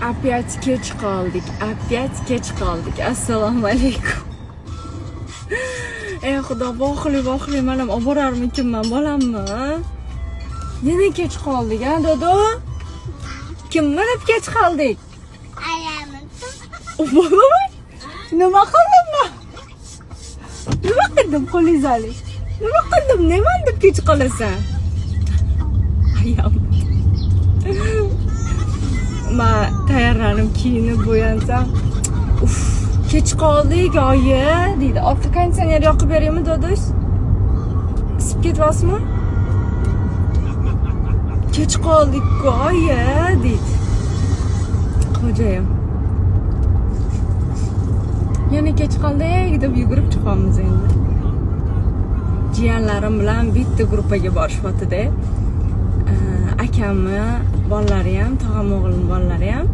Опять kech qoldik, опять kech qoldik. Assalomu alaykum. Ey Xudo, vohli vohli, man ham olib borarmikinman bolamni, a? Yana kech qoldik, a, dodo? Kim bilib kech qoldik? Voy! Nima qildim man? Nima qildim, qo'lingizali? Nima qildim? Nimani deb kech qolasan? Ayam. Man tayyorlanib, kiyinib, bo'yansam, "Uf, kech qoldik, oyi", deydi. Orqa konditsioner yoqib beraymi, dodosh? Isib ketyapsizmi? "Kech qoldik-ku, oyi", deydi. Xo'jayim. Yana kech qoldik deb yugurib chiqamiz endi. Jiyanlarim bilan bitta gruppaga borishyapti-da. Akamni bolalari ham, tog'am o'g'lining bolalari ham.